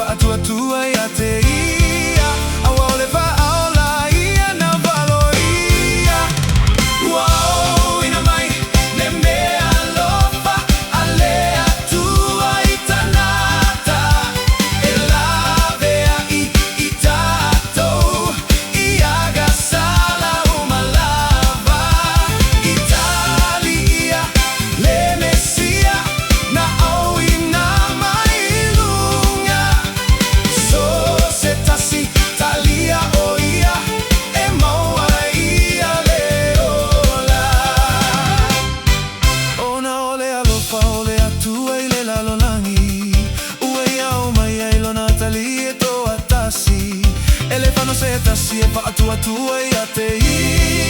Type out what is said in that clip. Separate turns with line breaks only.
faatuatua ia te ia, Aua o le faaola ia na valoia. Ua auina mai le meaalofa a le Atua i tagata, e laveai i tatou i agasala uma lava. I tali ia le Mesia na auina mai i luga. So se tasi talia o ia e maua ai le ola. Ona o le alofa o le Atua i le lalolagi, ua ia aumai ai lona Atalii e toatasi, e le fano se tasi e faatuatua ia te ia.